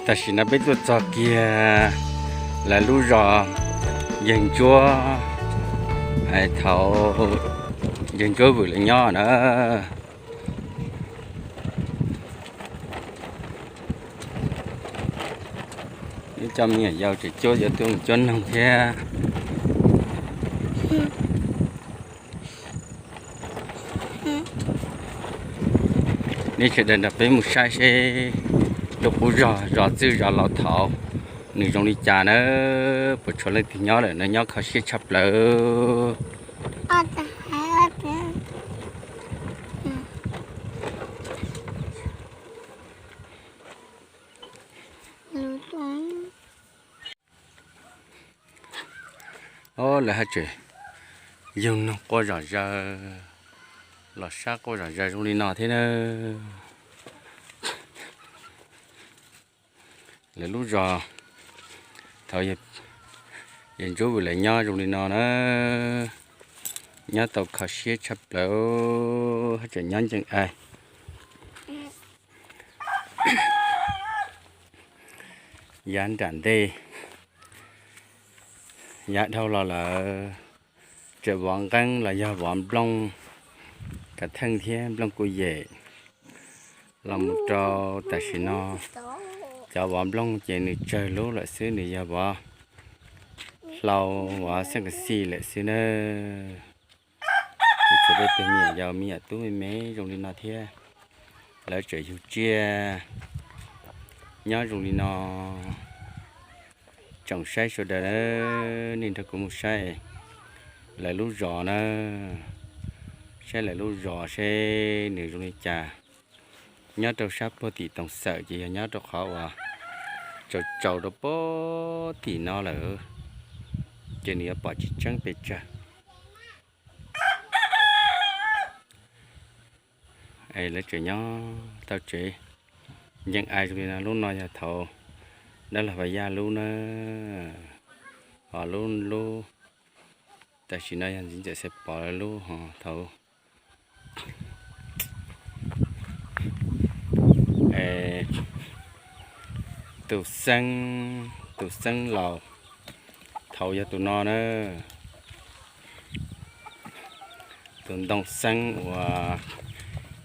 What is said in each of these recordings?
Tam sim no peb tuaj txog kiag lawv lub zos Yawg Ntsuab, thaum Yawg Ntsuab Vwm lawv nyob na. Ib co me nyuam yaus tseem cuab, yuav tuaj mus cuab noog thiab. Nej sawv daws nrog peb mus saib seb lub qub zos, zos txwj zos laus thaud nws zoo li cas na, puas tshuav leej twg nyob lawm na, nyob kho siab tshaj plaws. Os, lawv haj tseem yug noog quaj zom zaws, los sab quaj zom zaws zoo li no thiab na. Lawv lub zos thaud Yawg Ntsuab Vwm lawv nyob zoo li no na, nyob tau kho siab tshaj plaws, haj tseem nyob ncees ai. Yav nram ntej, yav dhau los lawm, tseem vov nqeeb los yog vov nplooj kav theej thiab nplooj kuj yem. Los mus rau tam sim no, cov vov nplooj ces nws tsawg lub lawm xwb, nws yog vov hlau, vov xeeb kas xij lawm xwb na. Ces tshuav tej tug me nyuam yaus me nyuam tub me me zoo li no thiab, lawv tseem yug tsiaj nyob zoo li no. Tsoom saib sawv daws, nej nrog kuv mus saib lawv lub zos na, saib lawv lub zos seb nws zoo li cas. Nyob rau sab puag tim Tooj Xawm ces yog nyob rau qhov uas tsaus tsaus rau puag tim no lawm, ces nws yuav pom tsis tseeb pes tsawg. Es lawv tseem nyob tau tsev ncees ai zoo li no. Lub no yog thaud dab laug Vaj Yaj lub na, ho lub, lub tam sim no yog ntxiv ntxawm Xaiv Pov lawv lub ho thaud. Tus xeeb, tus xeeb laus thaud yog tus no na, tus ntoo xeeb uas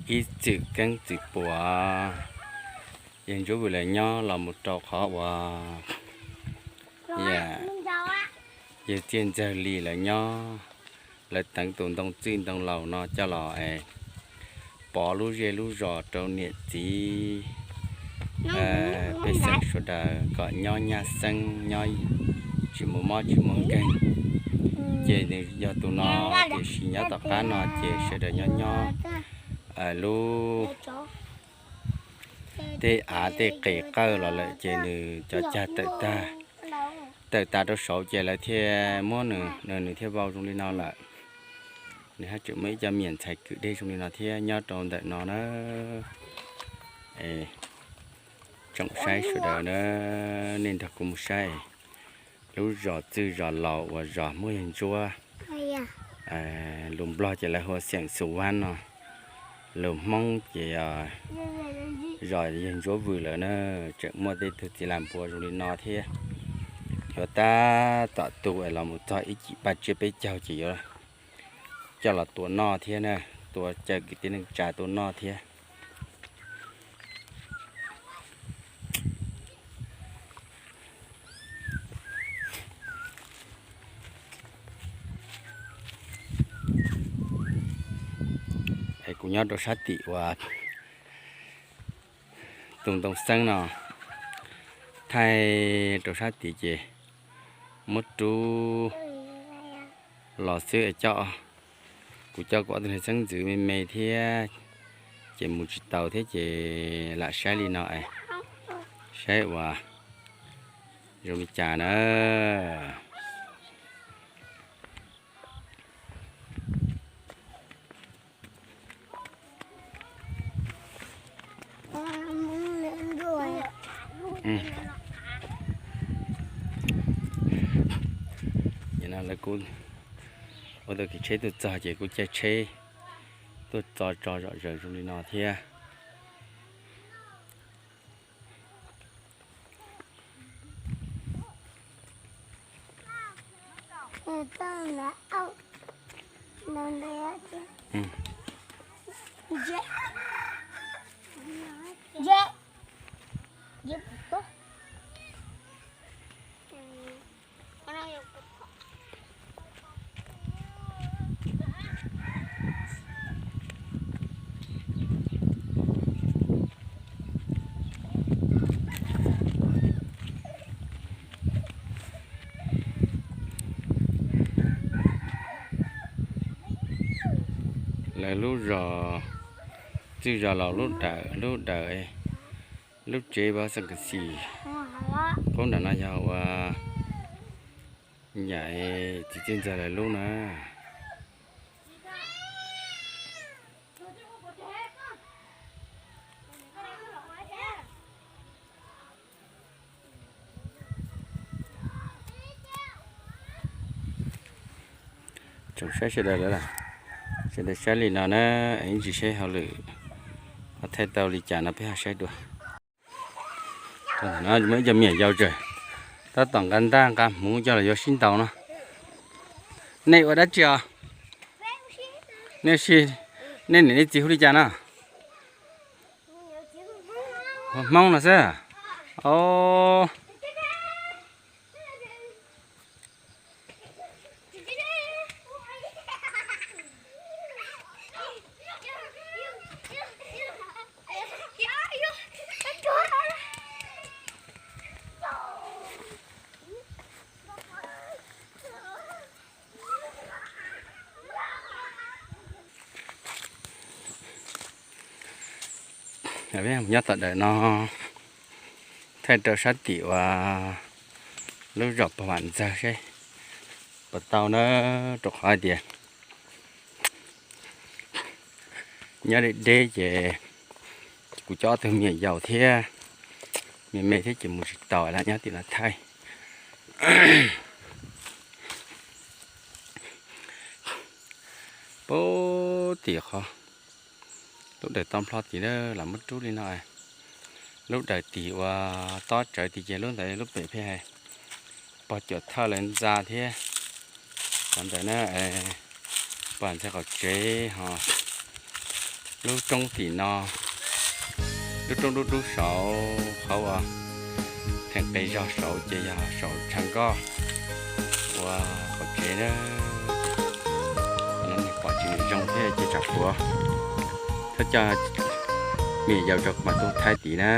ib txwm keeb txwm puam, Yawg Ntsuab Vwm lawv nyob los mus rau qhov uas yawg Txiaj Ntxawg Lis lawv nyob, lawv teev tus ntoo txwj ntoo laus no coj los es pov lub zej lub zos rau niam txiv pej xeem sawv daws kom nyob nyab xeeb, nyob tsis muaj mob tsis muaj nkeeg. Ces nws yog tus no, tiam sis nyob tom qab no ces sawv daws nyob nyob lub tej av tej qes qawj los lawm ces nws cov cag tawm tag, tawm tas rau saud ces lawv thiaj muab nws, nws thiaj vau zoo li no lawm. Nws haj tseem muaj ib co me nyuam ntxhais kwm dej zoo li no thiab nyob rau ntawm no na. Tsoom saib sawv daws na, nej nrog kuv mus saib lub zos txwj zos laus uas zos Hmoob Yawg Ntsuab, lus Nplog ces lawv hu ua xeem Xu Vab no, lus Hmoob ces zos Yawg Ntsuab Vwm lawm na. Tseem muaj tej tug txiv lam npua zoo li no thiab. Yuav tab tom tu es los mus txog ib cim paj tsiab peb caug ces yuav coj los tua noj thiab na, tua caw kwv tij neej tsa tua noj thiab. Es kuv nyob rau sab tim uas tus ntoo xeeb no, thaij rau sab tid ces muab rub los xwb es coj, kuv coj kuv ob tug niag xeeb ntxwv me me thiab, ces mus tsis tau thiab ces lam saib li no es saib ua zoo li cas na. Nim no lawv kuj ua tau kev tsheb tuaj txog ces kuj caij tsheb tuaj txo tso zom zaws zoo li no thiab. Lawv lub zos, txij zos los lub dawm, lub dawm, lub tsev vaj xeem kas xis. Qub nram no yog ua nyam txiv txij ntxawg lawv lub na. Tsoom saib sawv daws lawm, sawv daws saib li no na, ib ntsis saib hauj lwm ho thaij tau li cas no peb ho saib dua. No muaj ib co me nyuam yaus tseem tab tom nqa ntaj nqa hmuv coj los yuav sib ntaus no. Nej ua dab tsi os? Nej si, nej niam nej txiv hu li cas no? Hmoob no xwb. Os. Nyob tom dawm no thaij rau sab tim uas lub zos pog vam ntxawg seb puas tau na, rau qhov hais tias nyob deb deb ces kuv cov ob tug me nyuam yaus thiab me me thiab ces mus tsis tau lawm, nyob tim no thaij. Puag tim qhov lub dawm tau nplho tim na los muab rub li no. Lub dawm tim uas tob tsawv tim ces lub ntawd lub pem pheej hais pog cuam thawj lawv ntxa thiab. Qhov ntawd na, pog ntxhais qaum tsev ho lub roob tim no, lub roob dub dub saud qhov uas theem qe zog saud ces yog saum tshav nkoj ua qaum tsev na. Qhov no nej pom tsis zoo thiab ces tsam puav thov coj me nyuam yaus rau kuv mam tuaj thaij tid na.